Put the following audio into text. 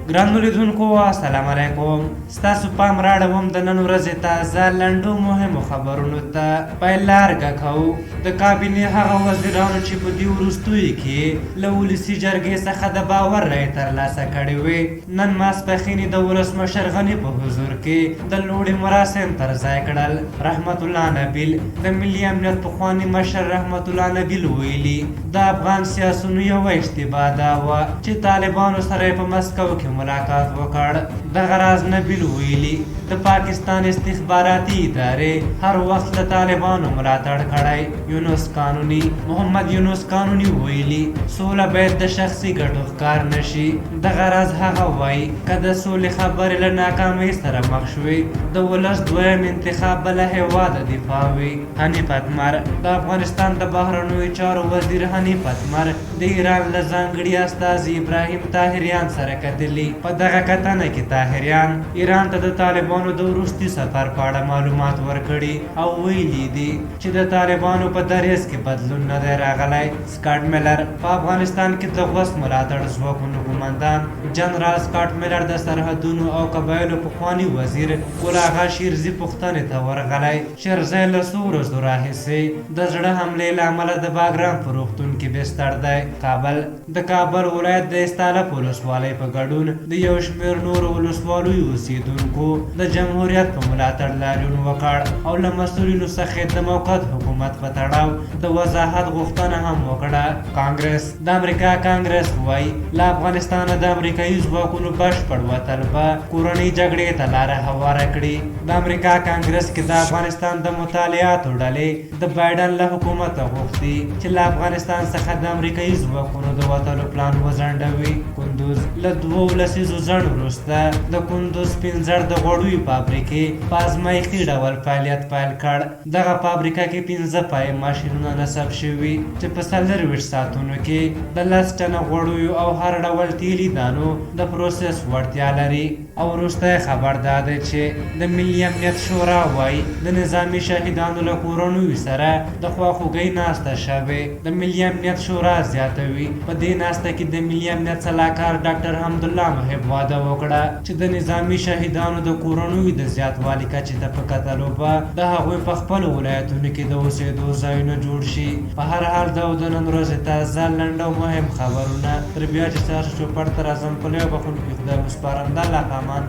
ګرانو لیدونکو السلام علیکم. ستاسو پام راړوم د نن ورځې تازه لنډو مهمو خبرونو ته. پیل لارګه کوو د کابینې هغه وزیرانو چې په دې وروستیو کې له ولسي جرګې څخه د باور رایې ترلاسه کړې وې، نن ماسپښینې د ولسمشر غني په حضور کې د لوړې مراسم تر ځای کړل. رحمت الله نبیل، د ملي امنیت پخواني مشر رحمت الله نبیل ویلي، د افغان سیاسیونو یوه اشتباه دا وه چې طالبانو سره یې په مسکو کې ملاقات وکړ. دغه راز نبیل ویلي، د پاکستان استخباراتي ادارې هر وخت له طالبانو ملاتړ کړی. یونس قانوني، محمد یونس قانوني ویلي، سوله باید د شخصي ګټو ښکار نه شي. دغه راز هغه وایي، که د سولې خبرې له ناکامۍ سره مخ شوې، د ولس دویم انتخاب به له هېواده دفاع وي. حنیف اتمر، د افغانستان د بهرنیو چارو وزیر حنیف اتمر د ایران له ځانګړي استازي ابراهیم طاهریان سره کتلي. په دغه کتنه کې طاهریان ایران ته د طالبانو د وروستي سفر په اړه معلومات ورکړي او ویلي دي چې د طالبانو په دریځ کې بدلون نه دی راغلی. سکاټ میلر، په افغانستان کې د غوڅ ملاتړ ځواکونو قومندان جنرال سکاټ میلر د سرحدونو او قبایلو پخواني وزیر ګل اغا شیرزي پوښتنې ته ورغلی. شیرزی له څو ورځو راهیسې د زړه حملې له امله د باګرام په روغتون کې بستر دی. کابل، د کابل ولایت د استالف ولسوالۍ په ګډون د یو شمېر نورو ولسوالیو اوسېدونکو د جمهوریت په ملاتړ لاریون وکړ او له مسؤلینو څخه یې د موقت حکومت په تړاو د وضاحت غوښتنه هم وکړه. کانګرس، د امریکا کانګرس وايي، له افغانستانه د امریکايي ځواکونو بشپړ وتل به کورنۍ جګړې ته لاره هواره کړي. د امریکا کانګرس کې د افغانستان د مطالعاتو ډلې د بایډن له حکومته غوښتي چې له افغانستان څخه د امریکايي ځواکونو د وتلو پلان وځنډوي. کندوز، له دوو لسیزو ځنډ وروسته د کندوز سپینزر د غوړیو فابریکې په ازمایښتي ډول فعالیت پیل کړ. دغه فابریکه کې 5 پایې ماشینونه نصب شوي چې په 24 ساعتونو کې د 10 ټنه غوړیو او هر ډول تیلي دانو د پروسس وړتیا لري. او وروستی خبر دا دی چې د ملي امنیت شورا وايي، د نظامي شهیدانو له کورنیو سره د خواخوږۍ ناسته شوې. د ملي امنیت شورا زیاتوي، په دې ناسته کې د ملي امنیت سلاکار ډاکټر حمدالله محب وعده وکړه چې د نظامي شهیدانو د کورنیو د زیاتوالي کچې ته په کتلو به د هغوی په خپلو ولایتونو کې د اوسېدو ځایونه جوړ شي. په هر حال دا و د نن ورځې تازه، لنډ او مهم خبرونه. تر بیا چې ستاسو چوپړ ته راځم، په لوی بخښونکي خدای مو سپارم. د الله په امان.